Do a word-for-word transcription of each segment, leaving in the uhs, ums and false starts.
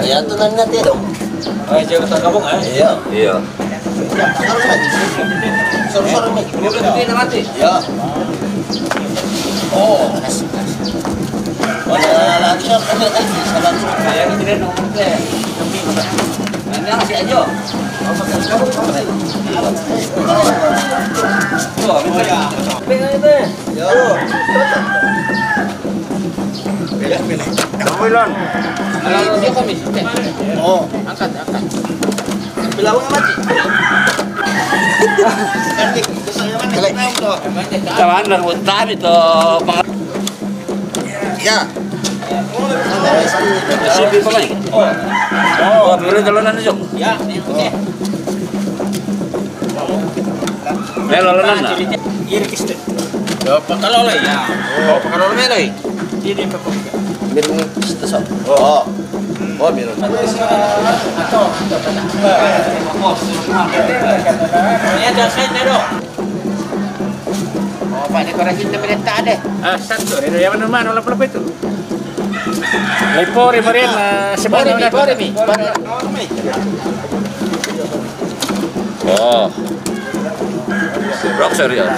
Ya, itu nanya dia dong. Oh, siapa tak gabung, eh? Iya. Iya. Suruh-suruh, Mi. Ini udah gede, udah mati. Iya. Oh. Mana lagi, siapa? Ada lagi, salah. Saya ini tidak nongol, eh. Ini masih aja. Tuh, habis lagi. Yo. Kamu, Ilon. Kalau dia kami. Oh. Angkat, angkat. Bilang mati. Kawan dan utami to pang- Ya. Sipi pemain. Oh, oh, pero dalanan na siya. Ya, ini putih. May lalanan na. Iri kiste. Yo, pakalolo ya. Oh, pakalolo, Meloy. Ini pa. Meron gusto sa. Oh. Oh, meron. Ato. Yan, dyan sa inyo. Oh, pa, dekorasi na pinagtaan eh. Ah, sakto. Ito, yaman naman, wala pala po ito. May pori pa rin, ah, si Pori, Manong may na- pori, may. Oh. Rock serial.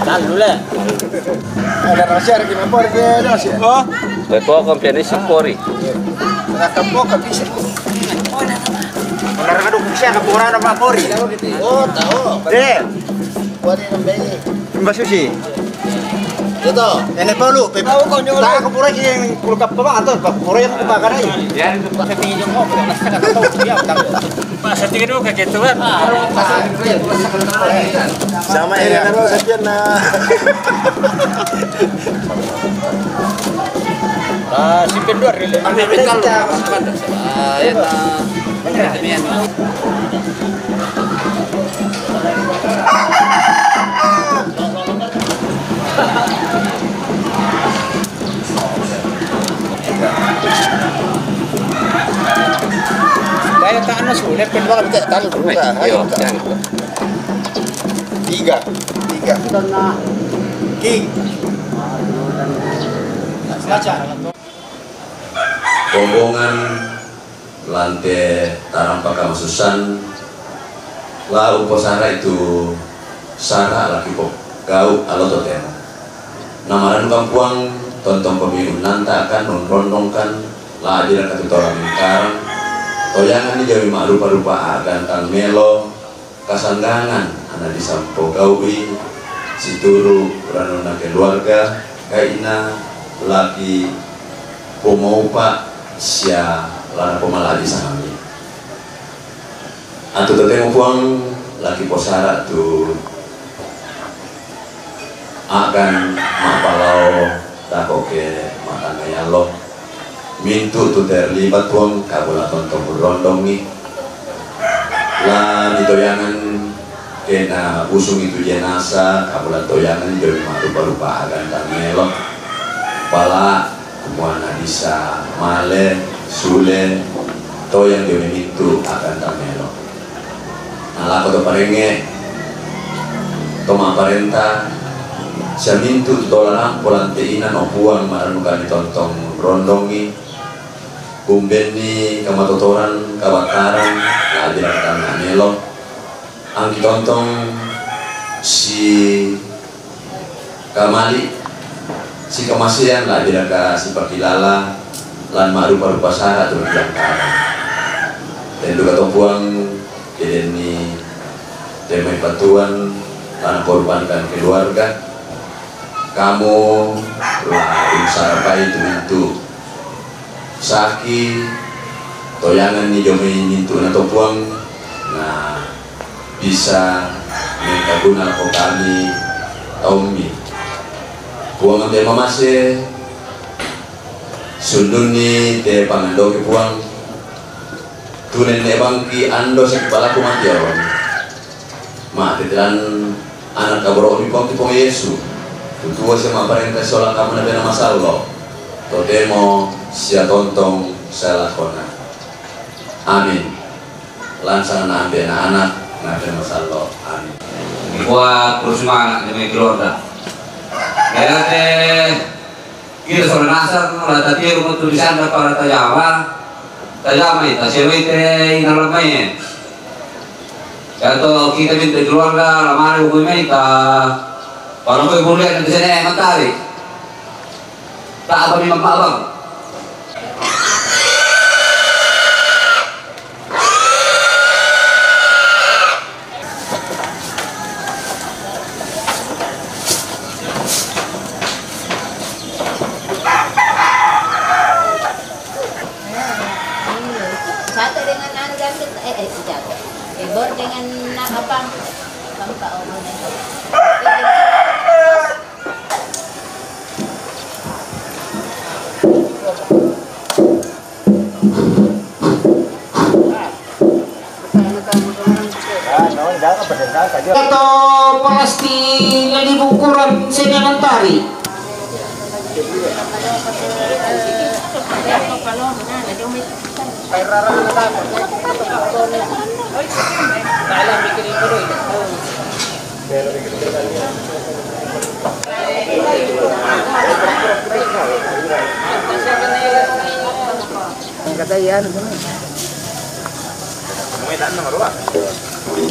Tahan dulu lah. Ada rahasia, ada gimana, Pori, dia ada rahasia. Oh. May po akong pianista, Pori. Nakakampo, kabisa. Wala na doon siya, kapura na mga Pori. Oh, tao. Eh. Pori ng Beni. Yung basusi. Ito. Yan ay Paulo. Pe-, tao ko, yung wala. Tao ko, Pori, yung kulkap pa ba? Ato, Pori, yung kumbaga na eh. Yan, ito pa sa video ko. Basta nakatawa siya, tao. Sa tingin mo, kakituan? Sama ini na raw sa tiyan na. Ah, si Pedro, really. Ang metal. Ah, yan, ah, yan. Dahil taano sulit, pero baka tayo, tayo, tayo, tayo. Tiga. Tiga. King. Pombongan lante tarang pakamasusan, la uposara itu sara laki pok gau alo totemo. Namaran kampuang tontong pemiun nanta akan nonrondongkan la adira katutoran karang toyangan ni jawi marupa-rupa agan tang melo kasanggangan ana disampogau'i situru' ranona keluarga, kaina laki pomoupa' sia lana pomalabi sangami. Atu totemo Puang, la kiposara tu akan ma'palao dakoke matanna yallo. Mintu' tu terlibat Puang, kamu la tontong urrondongi. La mitoyangan kena usungi tu jenasa, kamu la toyangan dio ma'rupa-rupa aganta melo. Pala kumua na bisa male, sule, toyang dio mintu aganta melo. Na lako to parengnge, to ma'parenta, sia mintu tu tola rampo lan te inan, o Puang, marennu kami tontong rondongi, umbenni kamatotoran, kabattaran, la'bi raka tanna melo. Angki tontong si kamali, sikamasean, la'bi raka sipakilala lan ma'rupa-rupa sara tu riangkara. Tenduka to Puang, kedenni te mai patuan lan korbankan keluarga, kamu la unsarapai tu mintu saki, toyanganni dio mai mintu na to Puang, na bisa mengkaguna lako kami taummi. Puang ambe mamase, sundunni te pangandoki Puang, tu nenne bangki ando saki palaku mati aron. Ma'tete lan anak kaboro'mi Puang tu Puang Yesu, tu tuo sia ma'parenta sola kamu na Pena Masallo, totemo sia tontong sae lakona. Amin. Lan sanganna Ambe' na Anak na Pena Masallo. Amin. Dikua terus semangat demi keluarga. Berarti kita sudah nasar, la tatiru mutu di sana para tajama. Tajamai, tasiamai te inalamae. Kato kita minta keluarga, lamari hukumi mai ta. Kalau kau boleh nanti sini mentari. Tak apa memang abang. Satu dengan anu gandum, eh, eh, jago. Eh, bor dengan na-, apa? Apa, oh, mana? Kato palasti ledi bukuran seni nantari.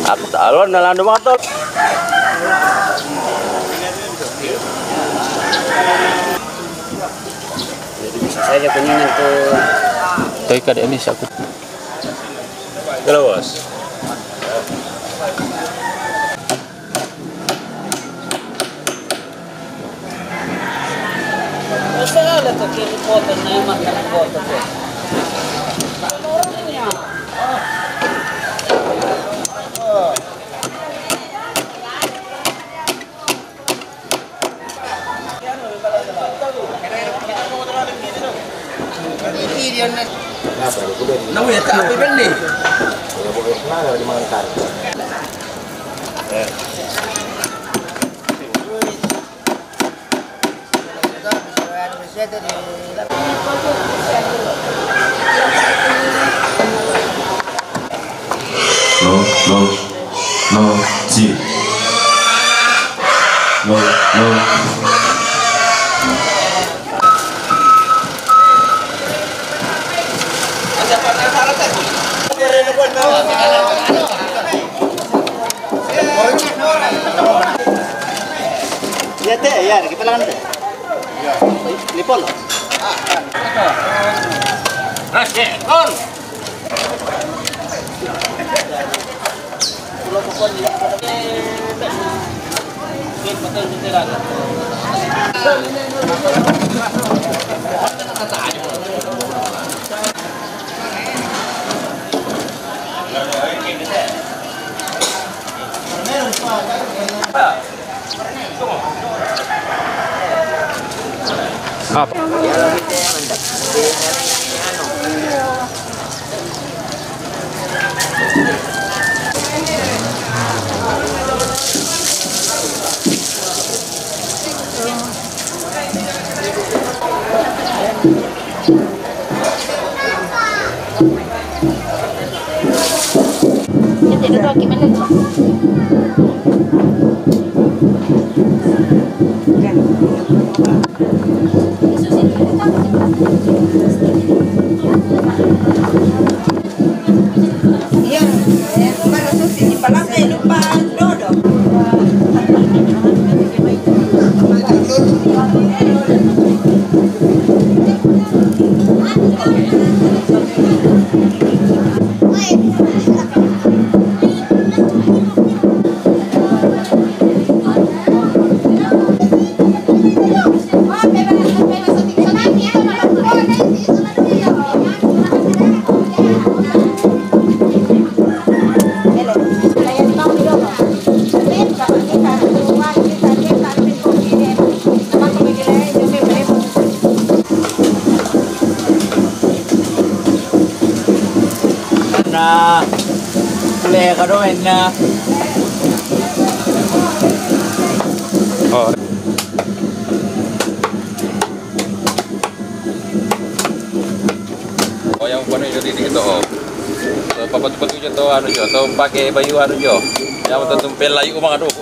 Apa tak alon na landu matol. Jadi bisa saja kuningan tu. Toi kada ini saku. Jelas. No, no, no, si. No, no. Iya, te, iya, kita lang, te. Lipol. Ras, eh, kon. Apa? Na, le ka do na. Oh. Oh, yang panuh jadi dikit tu. Oh. So, papatu-patu je tu, anu je, tu pakai baju anu je. Yang betul tumpel layu mah, aduh.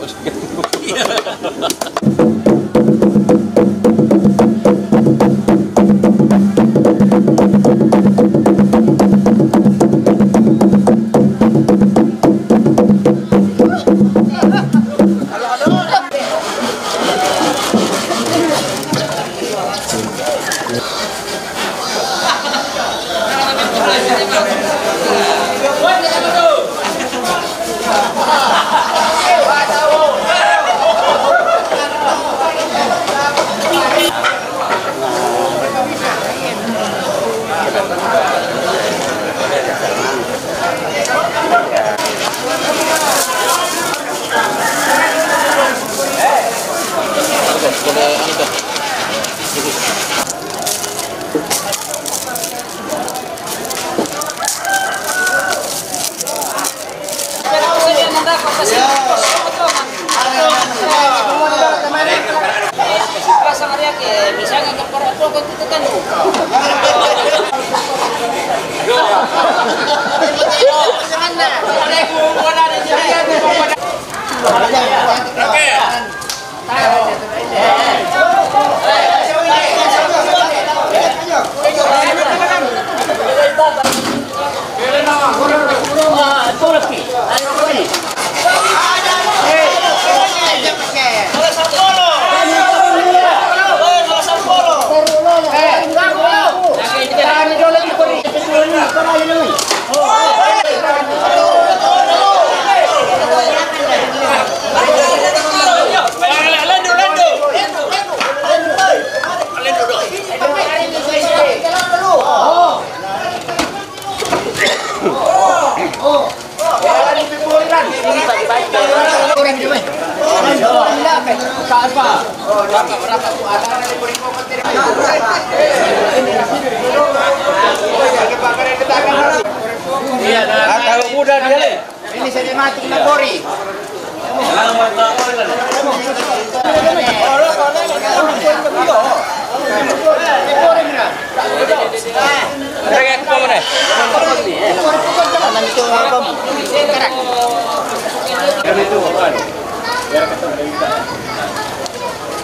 Kalau muda dia, le. Ini saya mati kena bori.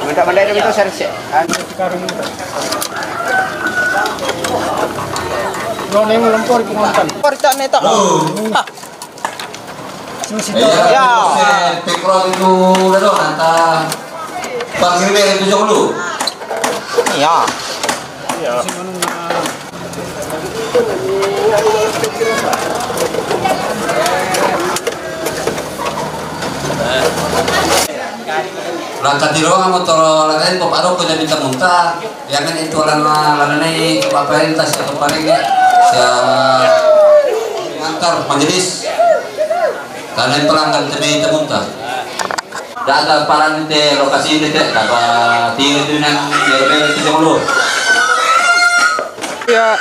Mantap mandai itu saya. Lo neng lempur itu mantan. Korita netok. Iya. Pekrol itu udah dong, nanta. Panggil dia itu dulu. Iya. Iya. Langkah tiro motor lain, bapak rokok jadi minta muntah. Jangan itu lana, lana ni, apa yang tas atau paling ya. Siap. Ngantar majelis. Karena pelanggan tadi temuntah. Data paran te lokasi te, te, data tiga tu nang bere-bere tu jong lu. Ya.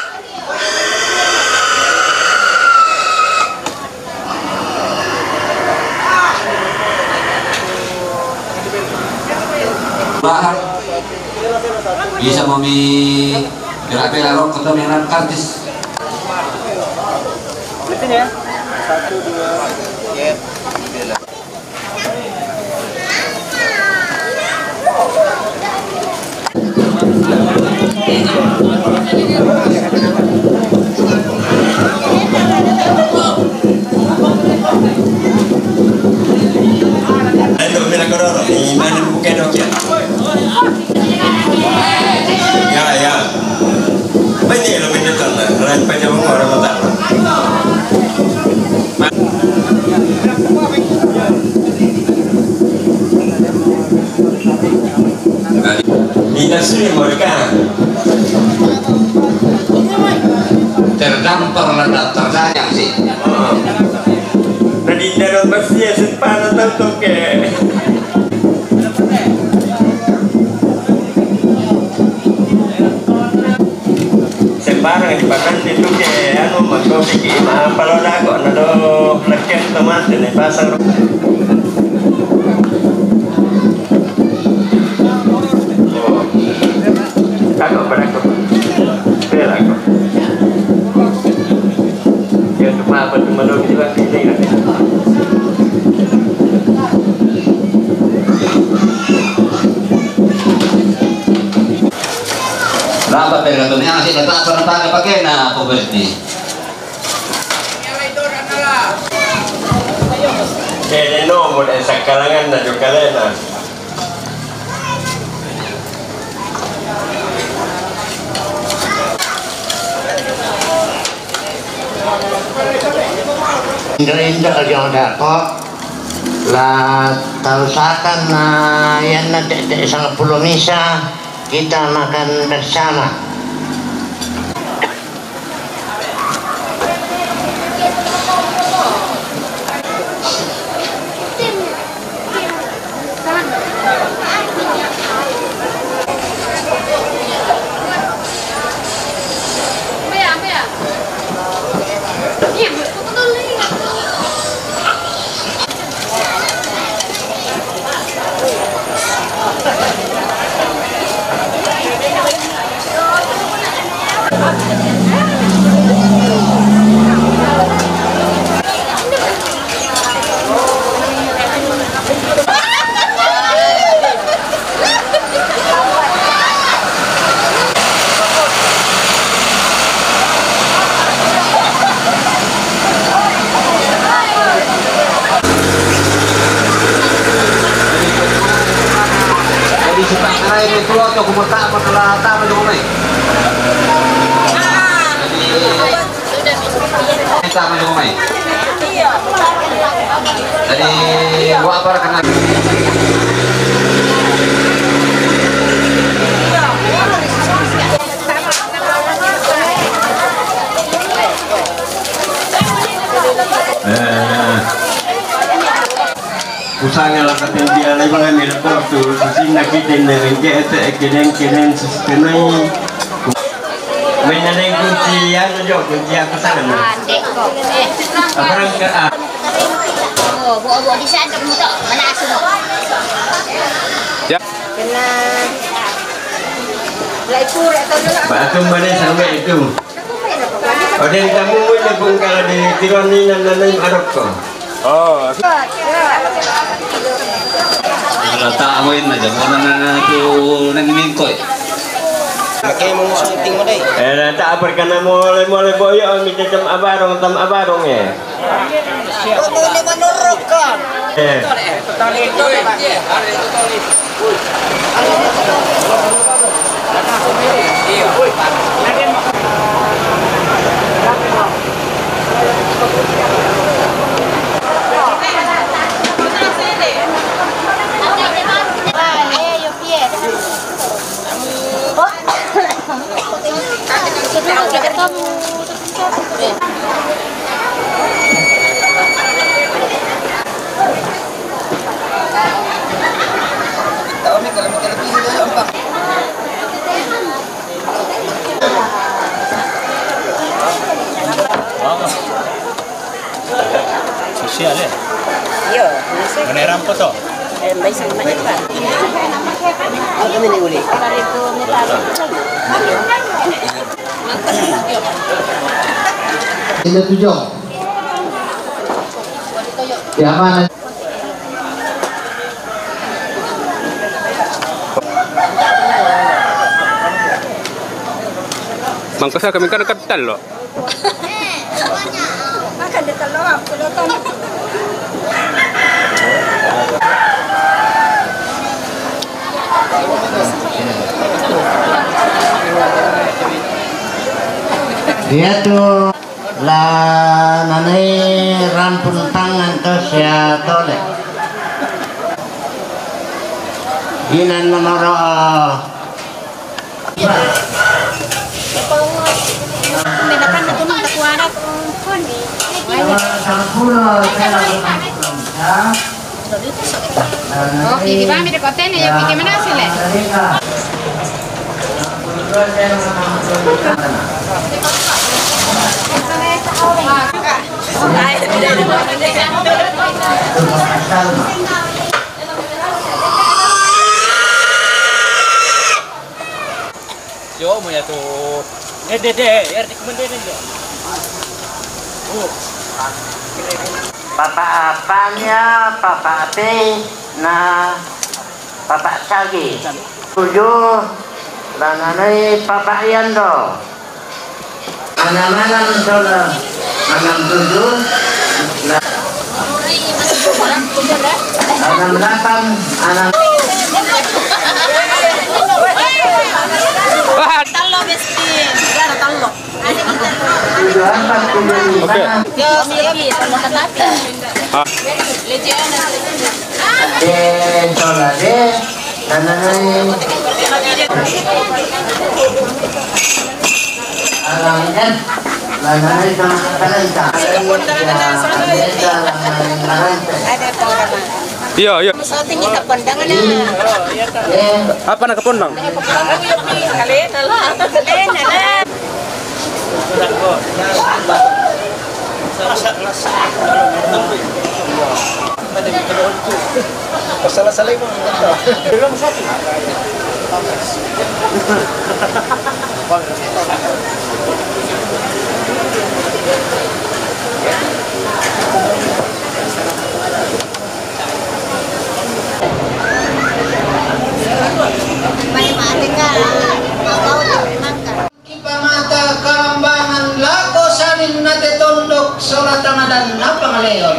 Bahar. Bisa mami bela-bela rok atau yang kartis. Liatin ya. Satu, dua. Ayo, mira, cororo, y me han empujado aquí. Ya, ya. Vente, lo vente, tanda. Respeto, vamos a rematar. Ina sini mereka. Terdampar lah, tak terdayang sih. Nadinda don basia, sempat tahu tu ke. Sembarang di pakan itu ke anu, mako piki ma palo dago na do leket tomat ni pasang. Oh. Dago berako. Berako. Ya, cuma apa tu, malu kita pilih. Rapa pe katong yang si kata sana pakai, pakai na, apa berarti? Kene no mo de sakalangan na jo kalena. Indo-indo jong dako, la tausakan na, yan na tete sangpulo misa, kita makan bersama. Jadi, si Pak Rai ni keluar tu, aku mau tak, aku telah tak, aku mau mai. Jadi, Kita maju mai. Jadi, buat apa kena. Eh. Kusanga la katen dia lai bang ami la portu, susinna kite ne rengke ete ekenen kenen susikenai. Mena deng kunci anu jo, kunci aku sana. Ah, dek ko. Eh. Apa rang ke, ah? Oh, bo, bo di sana muto, mana aku mo? Ya. Kena. Lai pura atau dulu. Ba atum bane sampai itu. Odeng tamu mo ne pun kalau di tiron ni nan nan arok ko. Oh. Rata amoin aja, mana na tu nang mingkoi. Oke, mau syuting mo deh. Eh, rata apa kana mole mole boyo, mi tam abarong, tam abarong, eh. Kau ni manuruk kan? Eh. Mana rampo to? Sino tujuh? Di mana? Mangkasa kami kan dekat talo. Makan di talo, aku nonton. Dia tu la nanai rampun tangan tu sia tole. Inan nomor, oh, di bami de kotene ya, pike mana sile? Yo, mo ya tu. Eh, de, de, er di kumende de. Oh. Papa apanya, papa ape, na papa sagi. Tujuh, lananai papa yando. Anam-anam sola, anam tujuh, la-, anam delapan, anam. Tallo besti, tallo. Tujuh empat, tujuh lima. Oke. Yo, Miki, tallo katapi. Ah. Legend. Eh, sola de. Lananai. Alam, eh. Lananai sama Kalenta. Iya, iya. Apa nak kepondang? Masalah saling. Pamata kalambangan lako saning nate tondok sola tamadan na pangaleon.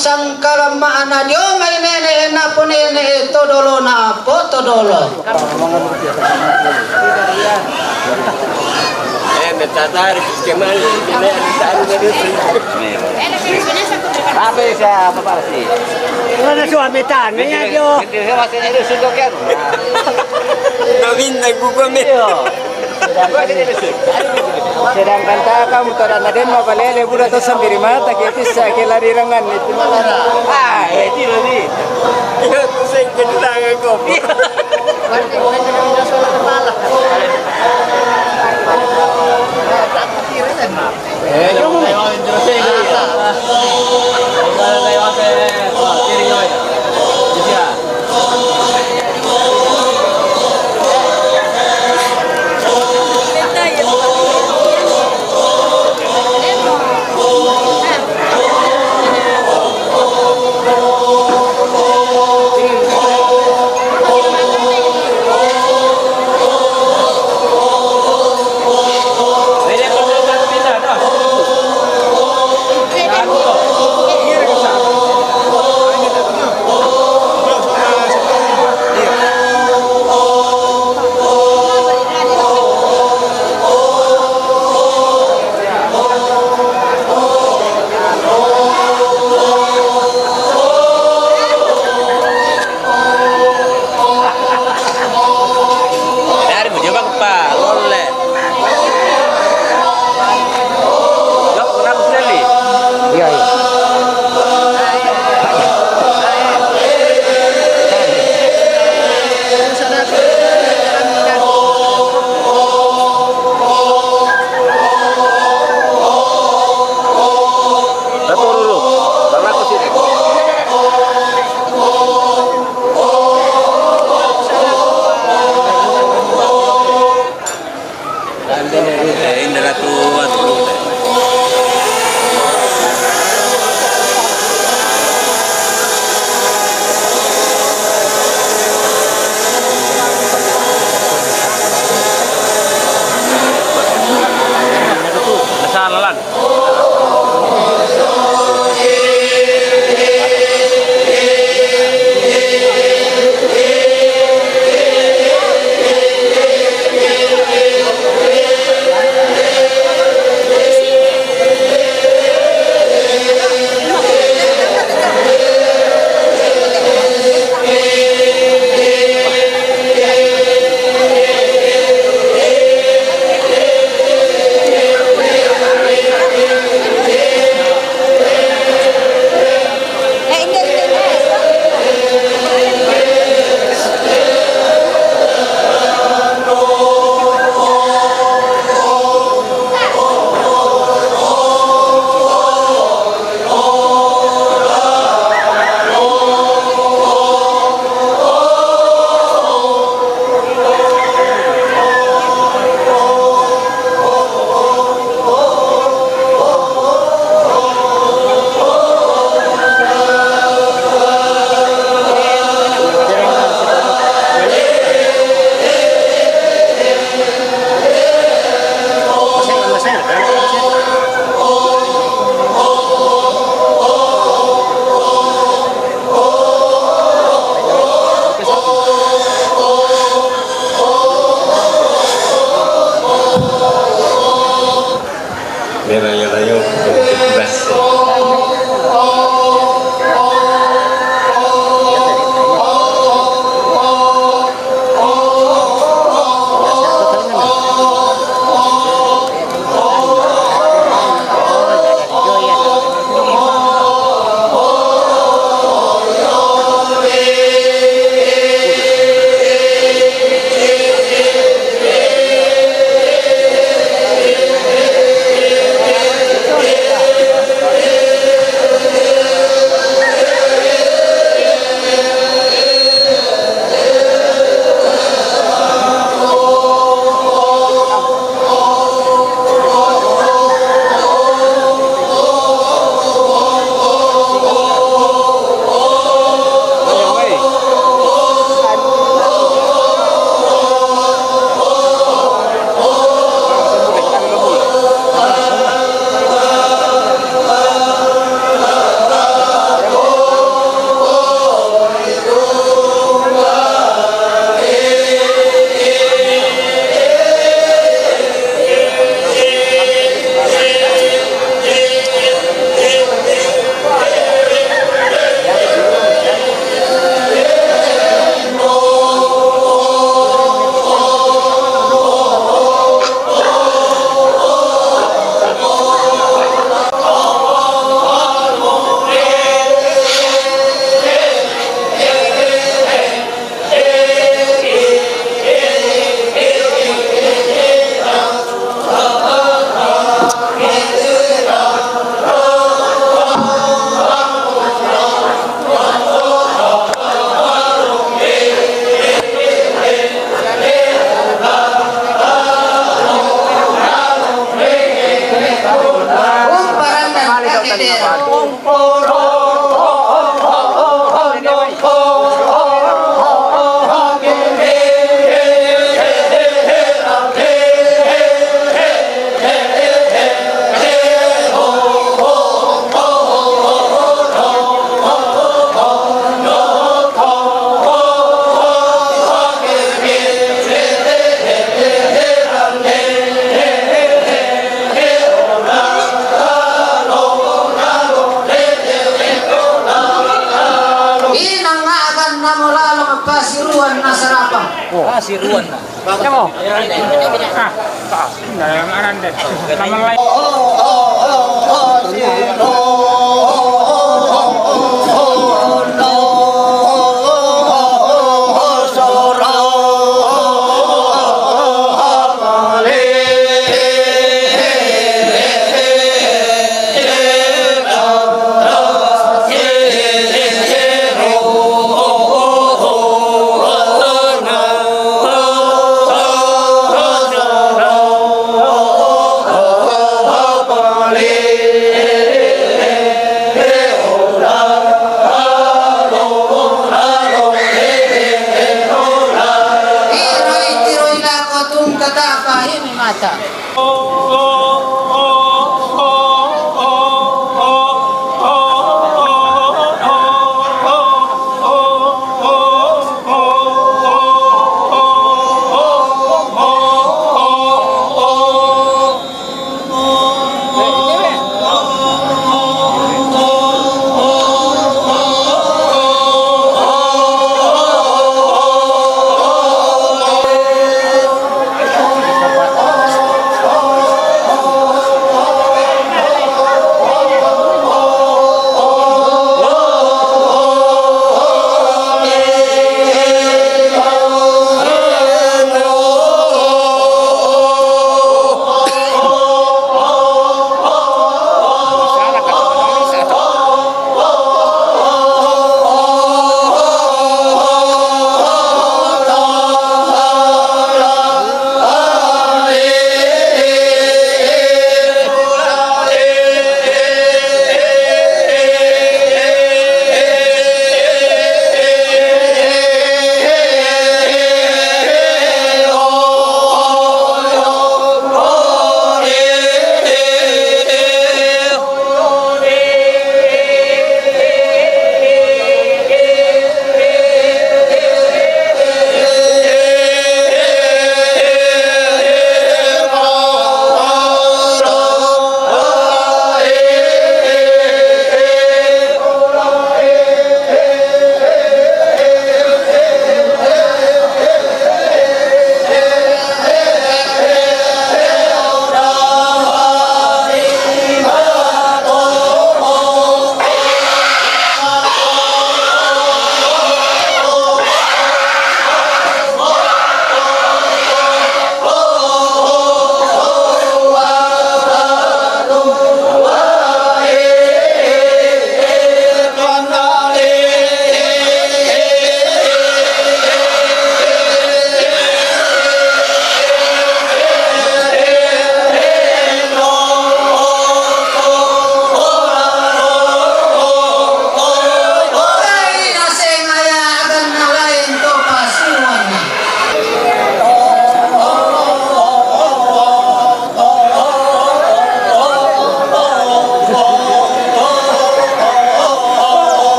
Sangkala ma'ana dio mai nene e napo nene e todolo napo todolo. Eh, metadari, kemana? Apa ya, siapa, Pak Resi? Mana suami tani ya, Jo? Dia masih ada sudah kan? Domingo gua, men. Sedangkan taka mutara na den ma balele buda to sambiri mata ke tissa ke lari rangan ni timalara. Ah, eh, tiro ni. Iyo, tu sengke di tangan ko. Eh, kamu. Nasarapang. Ah, si Ruan na. Siya mo? Ah, ah, nalaman deh. Laman lang.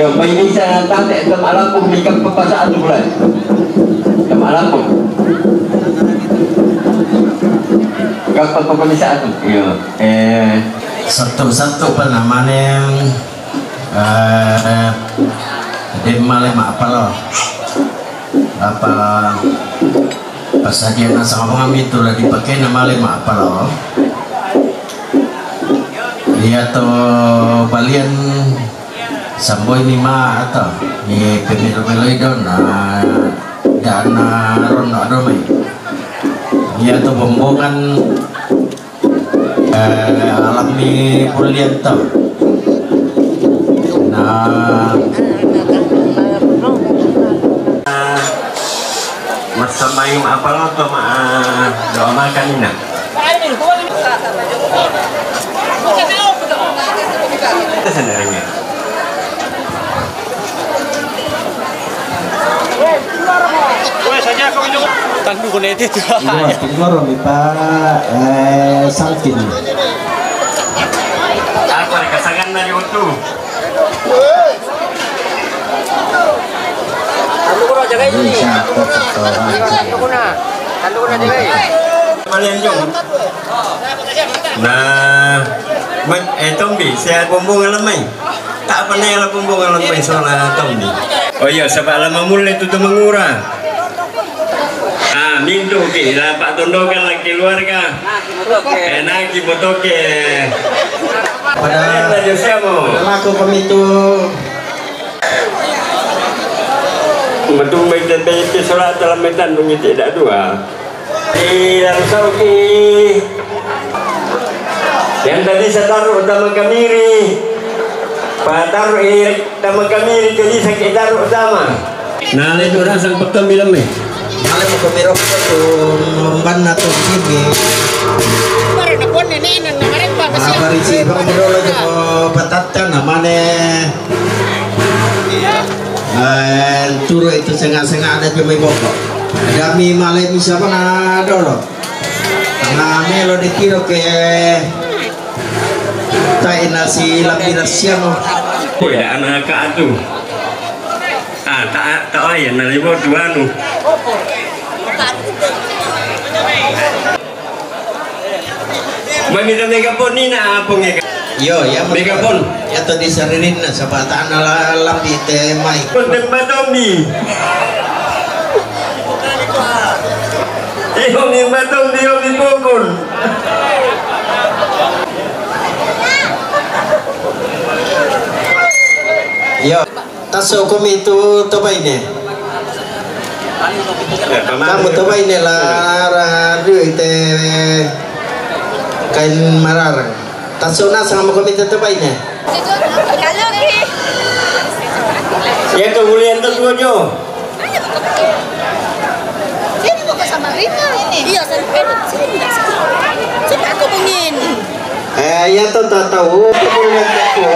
Yo, bai bisa tante ke Malampung di kappa pasa atu mulai. Ke Malampung. Kappa pasa atu. Yo. Eh, satu-satu pa namane, eh, de' male mappalo. Apa pasadiana sama kami tu la dipake na male mappalo. Iya to balian samboi ni ma atau ni pemelo-meloi do na dana ronno do mai. Iya to bombongan, eh, alami bulian to. Nah, massambayang apa lo to ma doa makan ina. Sebenarnya. Tandu ko nete tu. Iya, tinggal mi pa, eh, salkin. Apa kasangan na di utu? Tandu ko jaga ini. Tandu ko na. Tandu ko na jaga ini. Malian jong. Nah, mat, eh, Tombi, saya bumbung alam mai. Tak pernah lah bumbung alam mai soal Tombi. Oh iya, sebab lama mulai tu, tu mengura. Ah, mintu ki, lah Pak Tondokan lagi keluarga. Eh, naki motoke. Pada aku kami tu. Matumbai tempe itu soal dalam metan dong tidak dua. Di Langsauki. Yang tadi saya taruh utama kamiri. Pak taruh, eh, utama kamiri, jadi sakit taruh utama. Nah, itu orang sang pekan bilang nih. Male mo ko miro ko tu mambanna tu sini. Mari na pon ni nang na mari pa kasi. Mari si bang mo dolo jo patatta na mane. Eh, turu itu senga-senga ada jo mai boko. Ada mi male mi siapa na dolo. Na melo di kiro ke tai nasi lambi nasiamo. Kue da anak atu. Ah, tak tak aja na limo dua nu. Mami da megapon ni na apa ngeka? Yo, ya megapon. Ya to di saririn na sabata na la lambi te mai. Pon tempat tombi. Iyo mi matombi, iyo mi pokon. Yo. Tasso komi tu to baine. Kamu to baine la ra dui te kain mararang. Tasso nasang mo komi tu to baine. Ya to bulian to tuo jo. Sini mau ke sama Rina ini. Iya, sama Rina. Sini, sini. Sini aku bungin. Eh, iya to, tak tahu. Bulan satu.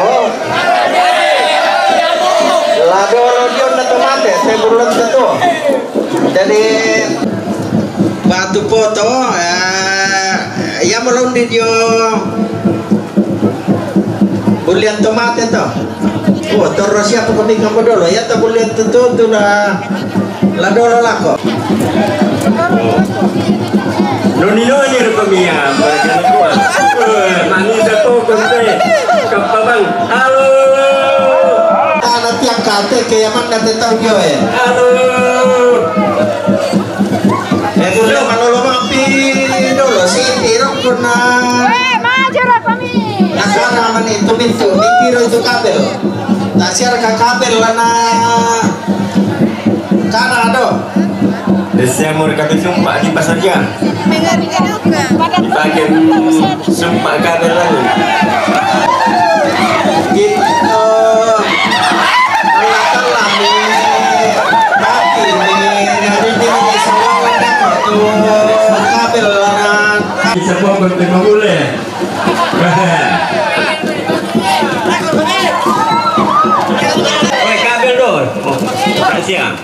Lado rodion na to mate, saya bulan satu. Jadi batu poto, eh, iya melundi dio. Bulian to mate to. Oh, terus siapa kami kamu dulu? Ya, tak bulian to tu, tu lah. La dolo lako. Noni noni rupa mia, mereka tua. Eh, manis tu konte. Kapabang. Halo. Ana tiang kate ke yang mana te tau dio eh. Halo. Eh, boleh malolo mampi dolo si pirok kuna. Eh, maju lah kami. Nah, sekarang mana itu pintu, di tiro itu kabel. Tak siar ka kabel lana. Kana do. Desember kami sumpah di pasar dia. Dipakai sumpah kabel lagi. Gitu. Telah-telah nih. Tapi nih. Siap.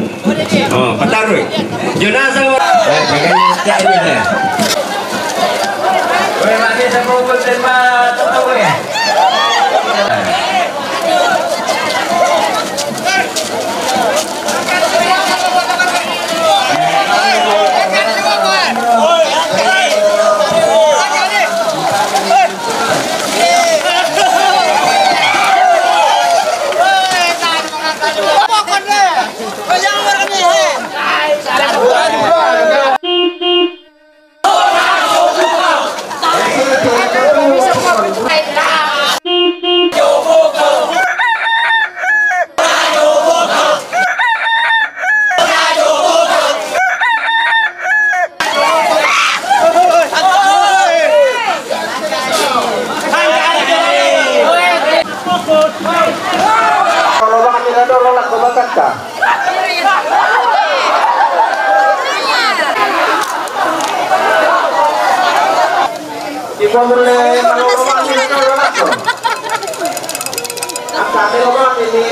Oh, pataruh. Jonah sama. Eh, pegang ni, tak ada ni. Weh, mati sama pun terima, tak tahu, eh. Kalau bahan tidak ada, lolak ke bakat kah? Ibu boleh kalau bahan tidak ada, lolak ke? Apa ada lolak ini?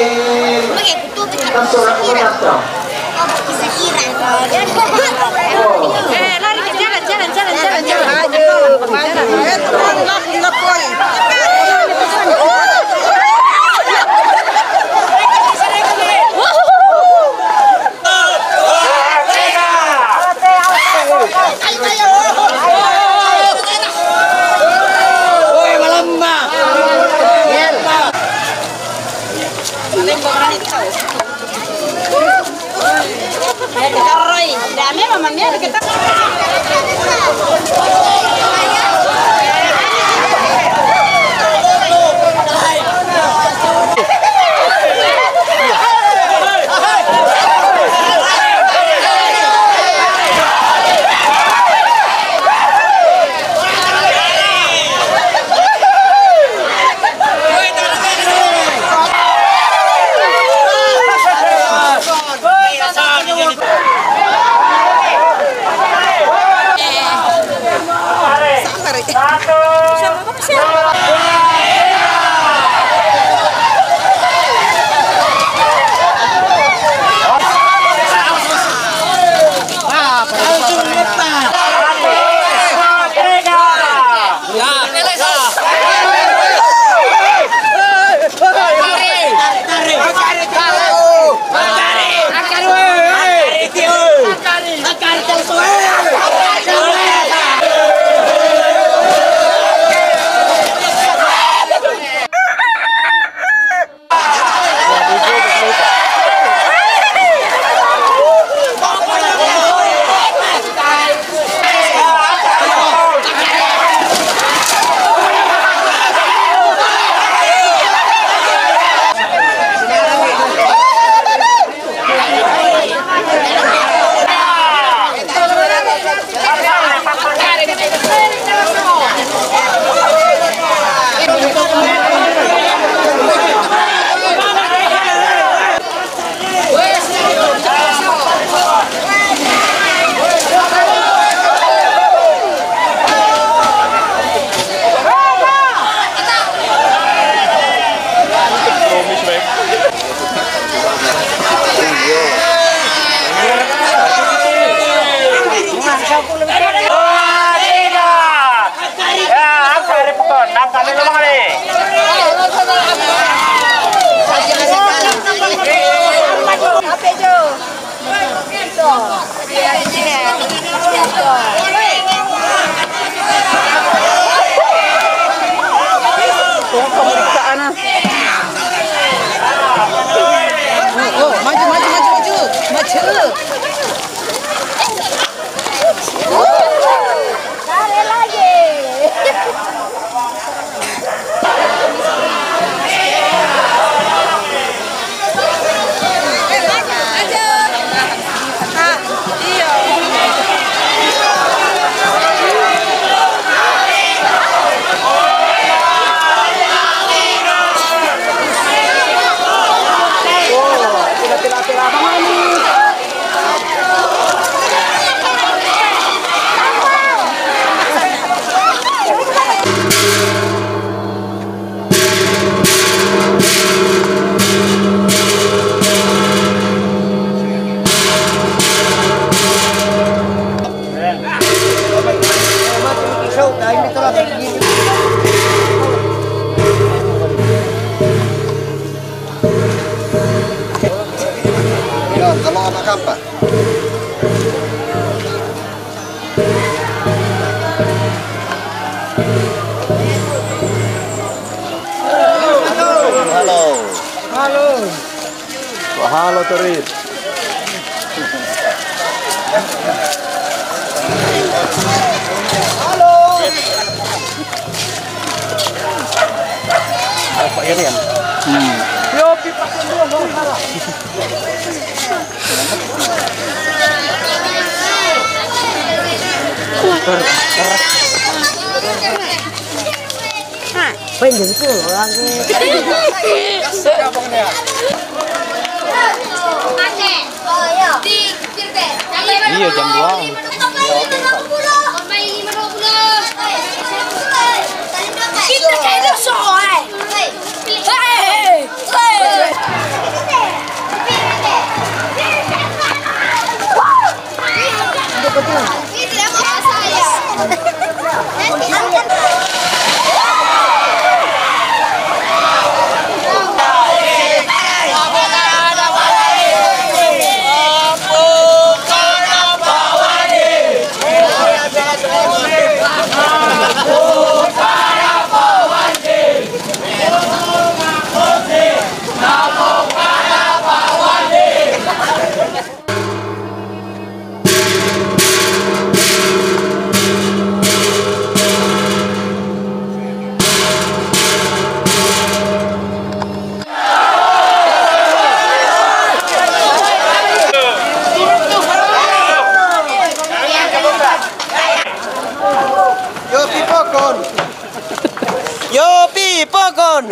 Tersurat ke bakat kah? Eh, lari, jalan, jalan, jalan, jalan, jalan. Maju, maju. Eh, teman, lap, lap, woi. Woi, malam, Mak. Dame, mamma mia, kita. Oh, maju, maju, maju, maju. Maju. Dale lagi. Kampa. Halo. Halo. Halo, Terit. Halo. Apa ini ya? Hmm. Yo, pipa kedua, Bang. Hah, pengen jadi pulang lagi. Iya, jam dua. Kita kayak soal. Hei, hei, hei. Yo, pipokon. Yo, pipokon.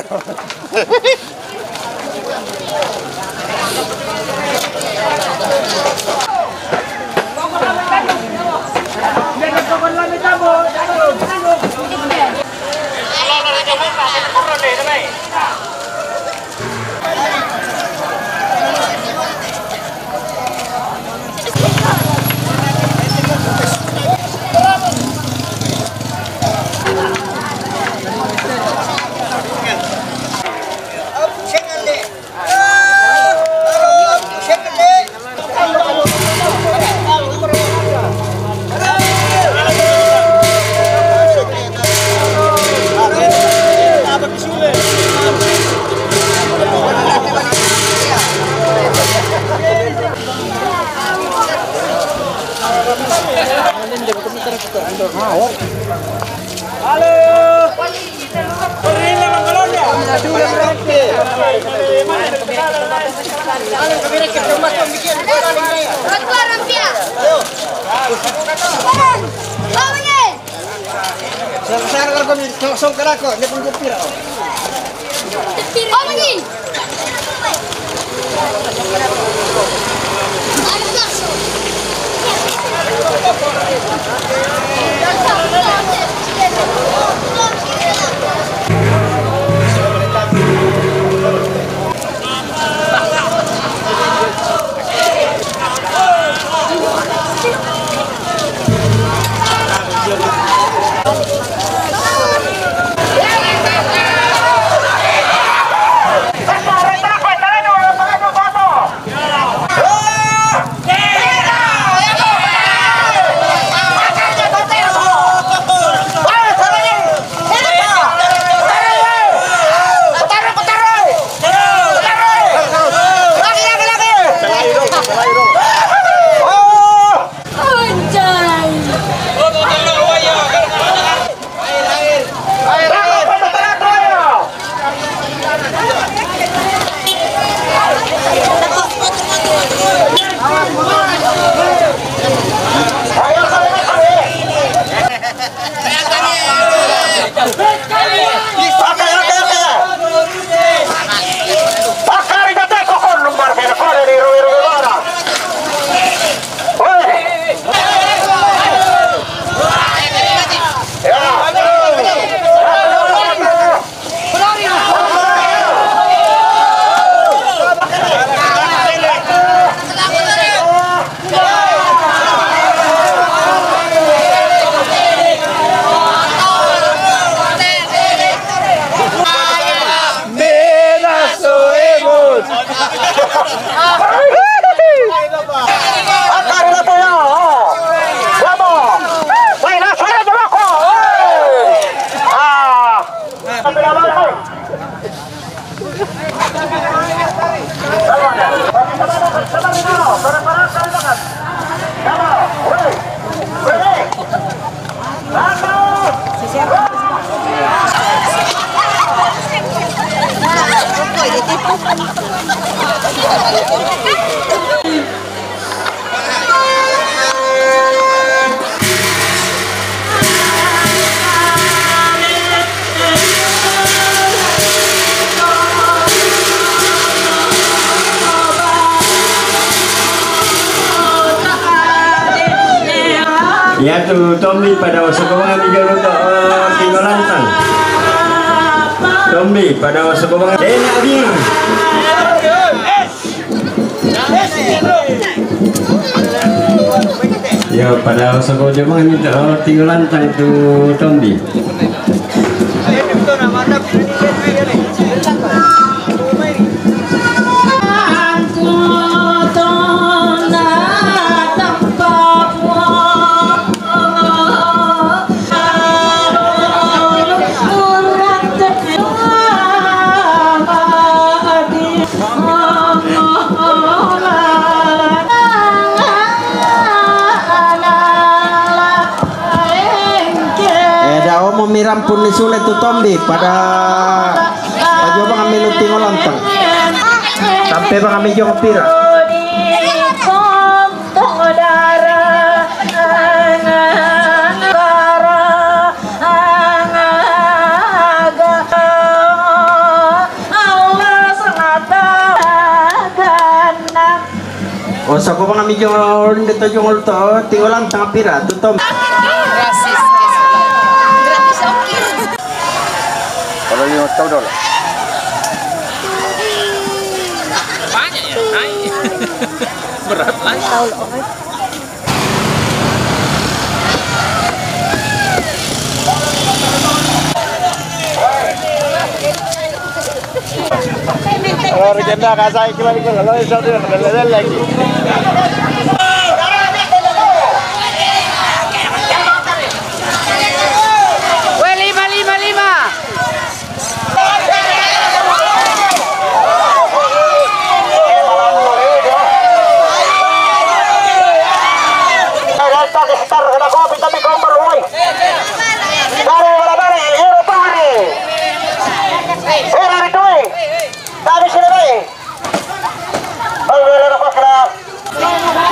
Ya tu, Tombi pada osok kau mangan tiga rotok, eh, tinggal lantang. Tombi pada osok kau mangan. Eh, nak dia. Ya, pada osok kau mangan ni tak, eh, tinggal lantang tu, Tombi. Eh, dah omo mi rampun ni sule tu Tombi pada pajo bang ami luting olantang. Sampai bang ami jong pira. Oh, sako bang ami jong, de to jong to, tinggal lantang pira tu Tom. Gratis, gratis ongkir. Kalau lima tahu dah lah. Banyak ya, naik. Berat lah. Kalau agenda kasai kilo kilo, kalau insya Allah lagi. Weh, lima, lima, lima. Dari mana-mana, hero pahari. Hero ridui. Tapi sudah baik. Baik, baik, baik, baik.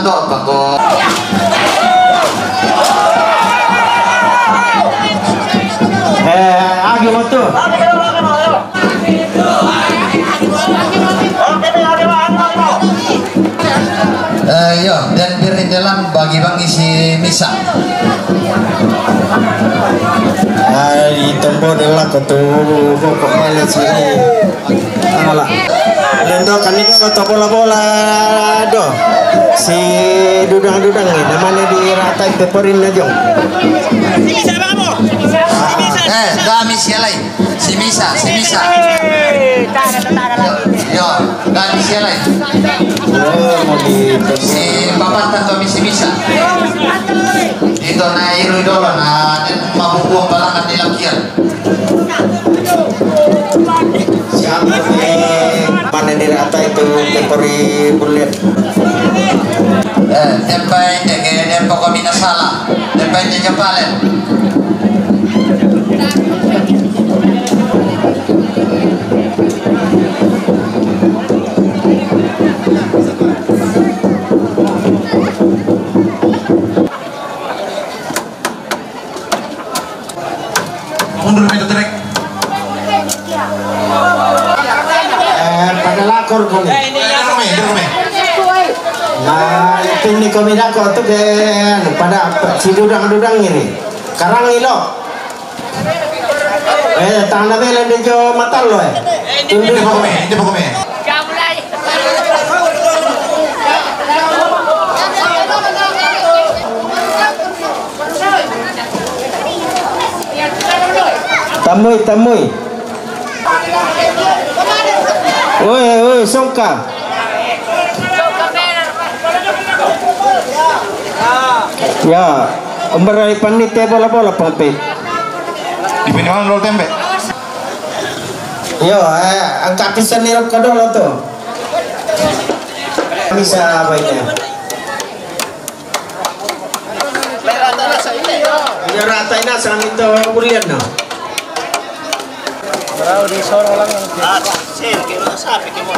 Apa ko? Eh, agi mo tu. Eh, iyo, den birin dalam bagi bangi si Misa. Ai, tombo dalam ko tu, ko ko male si. Ala. Lendo kami ko to bola-bola do. Si dudang-dudang ni, namanya di ratai peperin aja. Eh, kami sialai. Si Misa, si Misa. Yo, dan si lain. Oh, mau di. Si Bapak Tanto, si Misa. Itu na iru dolo na mabuku palangan di lakian. Siapa ni? Mana ni rata itu, tempori bulan? Eh, tempai tege, tempo kami na sala. Tempai tege palen. Mundur, minta trek. Eh, pada lakor kami. Duduk, Mi, duduk, Mi. Nah, itu ni kami lakor tu ke, anu, pada si dudang-dudang ini. Karang ilo. Eh, tangan bela di jo mata lo, eh. Tunduk. Ini pokoknya, ini pokoknya. Tamui, tamui. Oi, oi, songka. Ya, umberai panite bola-bola pengpit. Di mana lo tempe? Yo, eh, angkat pisan ni rap kadolo tu. Bisa apa ini? Iya, rata ini asal itu bulian, no. Berau di Solo lang. Ah, sir, kira sapi kira.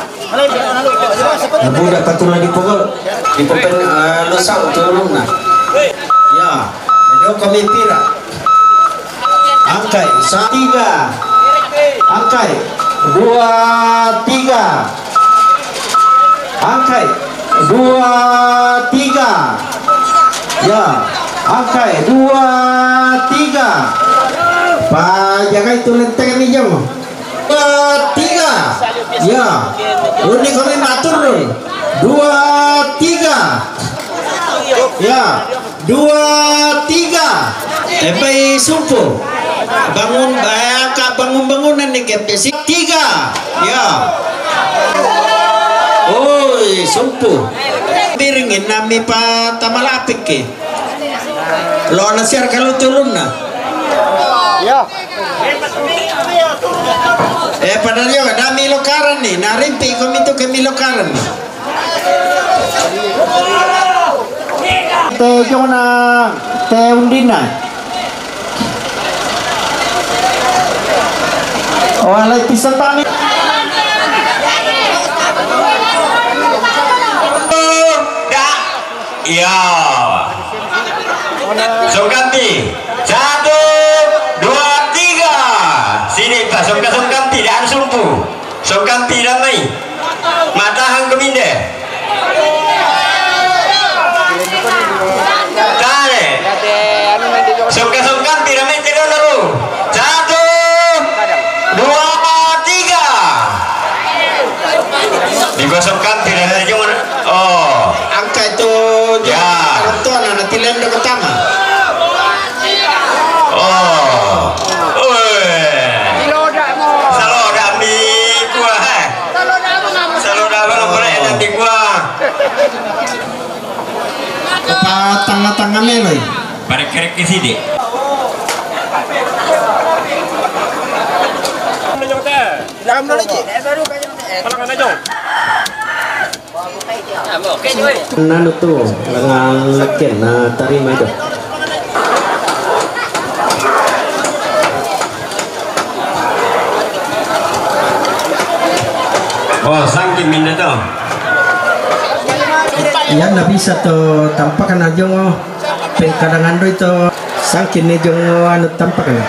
Nabuda patula di pukul, di pukul, eh, lusau tulung na. Ya, itu kami pira. Angkai, sa-, tiga. Angkai, dua, tiga. Angkai, dua, tiga. Ya, angkai, dua, tiga. Pak, jaga itu lenteng ni, jom. Dua, tiga. Ya. Uni kami matur. Dua, tiga. Ya. Dua, tiga. Tembai sumpu. Bangun, eh, angkat bangun-bangunan ni, kepesi. Tiga. Ya. Oi, sumpu. Biringin nami pa tamalapik ke. Lo na siar kalau turun na. Ya. Eh, padahal yo, na milo karan ni, na rimpi ko mitu ke milo karan ni. Te jona, te undina. Oh, alai pisan tani. Ya. Iya. Songkanti. Satu, dua, tiga. Sini, Pak. Songka-songkanti, dan sumpu. Songkanti damai. Matahan keminde. Tare. Songka-songkanti damai, tidak lalu. Satu, dua, tiga. Digosokkan tidak ada cuma. Oh. Angka itu. Ya. Orang tua anak tilen do pertama. Oh. Oi. Saloda mi kuah, eh. Saloda abang apa nak di kuah? Kepa tengah-tengah meloi. Pada kerek ke sini. Nanu tu, lengan leken, na tarima itu. Oh, sangki minda tu. Iyan na bisa to tampakna jongo pengkadangan do ito sangkin ni jongo anu tampakna.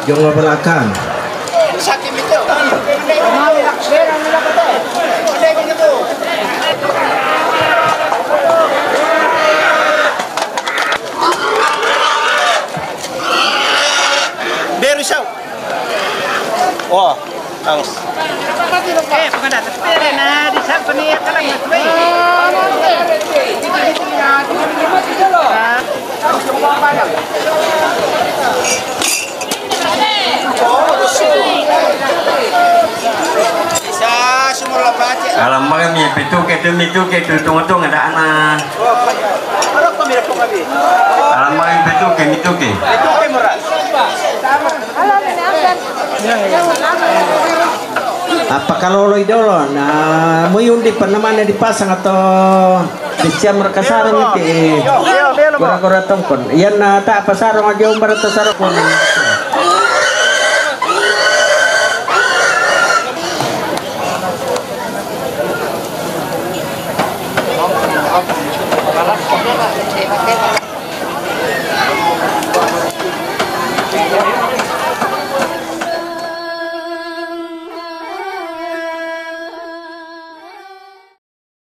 Jongo belakang. Beru sau. Oh, thanks. Eh, bukan datang. Pere na di sapa ni kalang na tuai. Alam baga mi pituke tu, mituke tu, tunga-tunga da ana. Alam baga mi pituke, mituke. Apa kalolo idolo na mui undi panamane dipasang atau di siam rakasarung iti. Gora-gora tongkon. Iyan na ta pasarung aja umbar atau sarung.